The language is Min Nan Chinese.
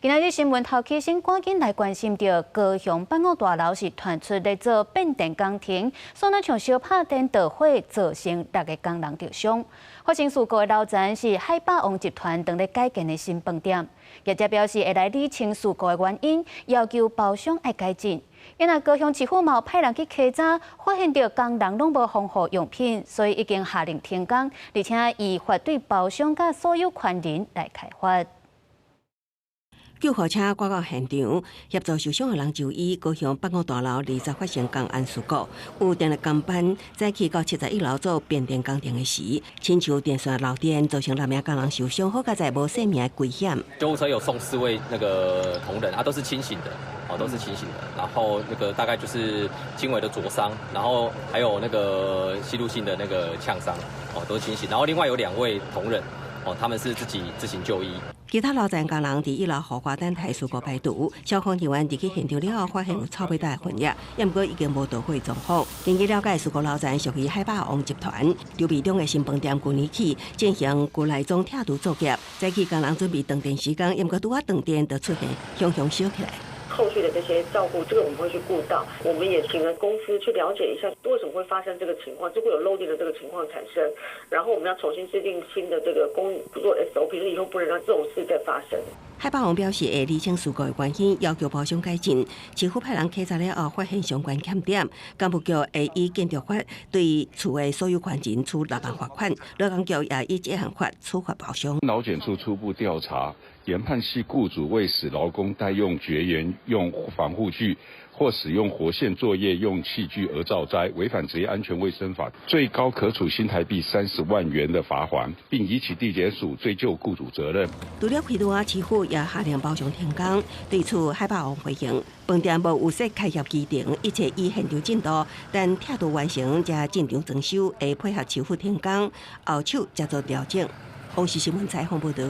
今仔日新聞頭起先趕緊來關心著高雄辦公大樓是傳出咧做變電工程，煞若像燒拍電導火，造成六个工人著傷。發生事故的樓層是海霸王集團當咧改建的新飯店。業者表示會來理清事故的原因，要求包商愛改進。因為高雄市府嘛派人去稽查，發現著工人攏無防護用品，所以已經下令停工，而且依法對包商佮所有權人來開罰。救護車趕到現場協助受傷的人就醫。高雄辦公大樓20發生工安事故，有電力工班早起到71樓做變電工程的時，親像電線漏電，造成六名工人受傷，好佳哉無性命的危險。救護車有送四位那個同仁啊，都是清醒的，哦，都是清醒的。然後那個大概就是輕微的灼傷，然後還有那個吸入性的那個嗆傷，哦，都是清醒。然後另外有兩位同仁，哦，他們是自己自行就醫。其他樓層工人佇一樓火花等待事故排除，消防人員入去現場了後，發現有臭味的混液，毋過已經無導火狀況。根據了解，事故樓層屬於海霸王集團籌備中的新飯店，舊年起進行舊內裝拆除作業，早起工人準備斷電時間，毋過拄仔斷電就出現熊熊燒起來。後續的這些照顧，這個我們會去顧到。我們也請了公司去了解一下，為什麼會發生這個情況，就會有漏電的這個情況產生。然後我們要重新制定新的這個工作 SOP，以後不能讓這種事再發生。海霸王表示會理清事故的原因，要求包商改進。市府派人稽查了後，發現相關欠點，工務局會依建築法對厝的所有權人處6萬罰款，勞工局也依這項法處罰包商。勞檢處初步調查，研判係雇主未使勞工帶用絕緣用防護具或使用活線作業用器具而造災，違反職業安全衛生法，最高可處新台幣30萬元的罰鍰，並移起地檢署追究雇主責任。除了開單，市府也下令包商停工。對此，海霸王回應：飯店無預設開業期程，一切依現場進度，等拆除完成才進場裝修，會配合市府停工，後手才做調整。公視新聞採訪報導。